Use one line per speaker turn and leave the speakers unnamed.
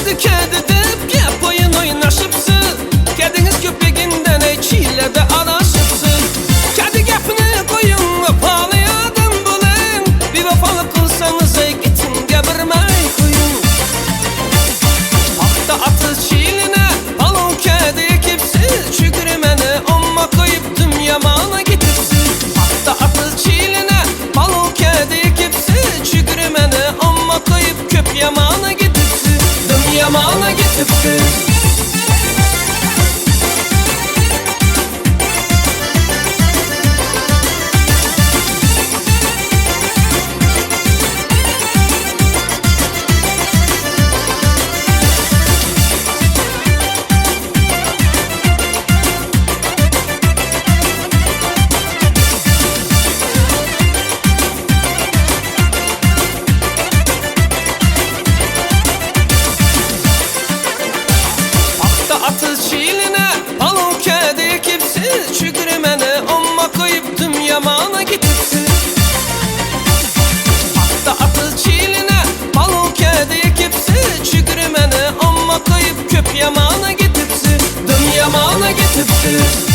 Kedi kedi diýip gep oýun oýnaşypsyz Kediňiz köpeginden eý çillede azaşypsyz Kedi gepini goýuň wepaly adam boluň Biwepalyk kylsaňyz eý gitiň gebirmäý goýuň Pagta atyz çiline palaw kedi ekipsiz Çügürmeni omma goýup düm ýamana gitipsiz Pagta atyz çiline palaw kedi ekipsiz Çügürmeni omma goýup köp ýamana gitipsiz Düm ýamana gitipsiz. Pagta atyz çiline palaw kedi ekipsiz Çügürmeni omma goýup düm ýamana gitipsiz Pagta atyz çiline palaw kedi ekipsiz Çügürmeni omma goýup köp ýamana gitipsiz Düm ýamana gitipsiz.